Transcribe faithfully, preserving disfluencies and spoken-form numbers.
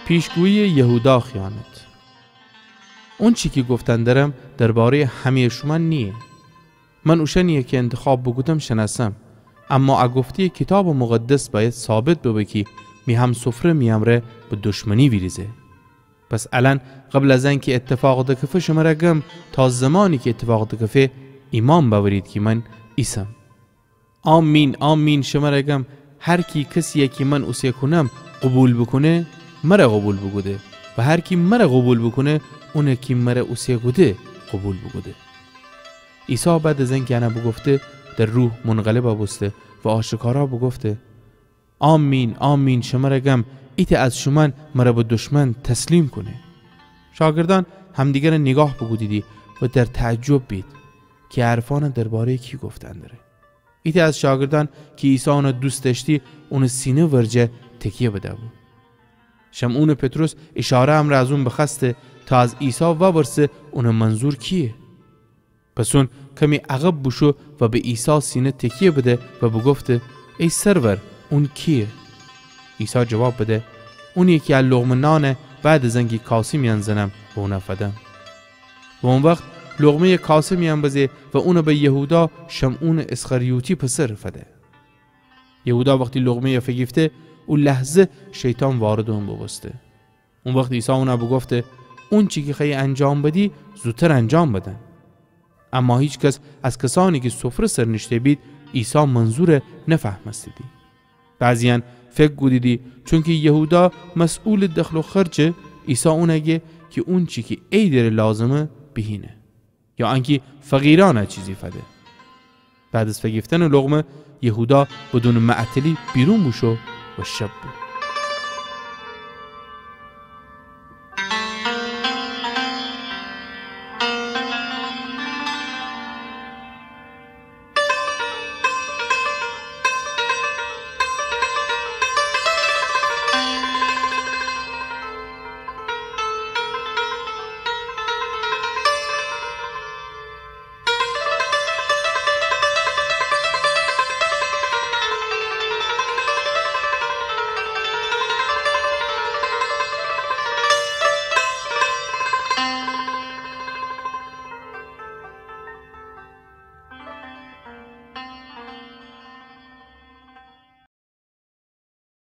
پیشگویی یهودا خیانت. اونچی کی گفتن درم درباره‌یٚ همه‌یٚ شومأن نییه. من اوشأنیی کی انتخاب بوکودم شنأسم، اما ا گفته‌یٚ کیتابٚ مقدس بأید ثابت ببه کی می همسفره می امرأ به دشمنی ویریزه. پس الأن قبل از انکی ایتفاق دکفه شمر گم، تا زمانی کی ایتفاق دکفه ایمأن بأورید کی من ایسم. آمین، آمین، شمر گم، هر کی کسیی کی من اوسه کونم قوبیل بوکونه، مر قوبیل بوکوده، و هر کی مر قوبیل بوکونه، اون کی مر اوسه کوده قوبیل بوکوده. عیسی بعد از انکی ان بوگفته، در روح منقلب بوسته و آشکارا بوگفته، آمین، آمین، شمر گم، ایتأ از شومأن مر به دشمن تسلیم کونه. شاگردأن همدیگر نیگاه بوکودیدی و در تعجب بید کی ا حرفأن درباره‌یٚ کی گفتن دره. ایتأ از شاگردأن کی عیسی اون دوست دأشتی، اونٚ سینه ورجه تکیه بده‌بو. شمعونٚ پطرس ایشاره امرأ از اون بخوأسته تا از عیسی وورسه اونٚ منظور کییه. پس اون کمی عقب بوشو و به عیسی سینه تکیه بده و بوگفته، ای سرور، اون کییه؟ عیسی جواب بده، اونییه کی ا لقمه نان بعد از انکی کاسه میأن زنم و اون فدم. و او وخت لقمه‌یٚ کاسه میأن بزه و اون به یهودا، شمعونٚ اسخریوطی پسر، فده. یهودا وختی لقمه‌یٚ فیگیفته، او لحظه شیطان واردٚ اون بوبوسته. او وخت عیسی اون بوگفته، اونچی کی خوأیی انجام بدی، زودتر انجام بدن. اما هیکس از کسأنی کی سفره سر نیشته بید، عیسی منظور نفهمستیدی. بعضییأن فکر کودیدی چونکی یهودا مسئولٚ دخل و خرجه، عیسی اون گه کی اونچی کی عیدٚره لازمه بیهینه، یا انکی فقیرأن چیزی فده. بعد از فیگیفتنٚ لقمه، یهودا بدونٚ معطلی بیرون بوشو و شب بو.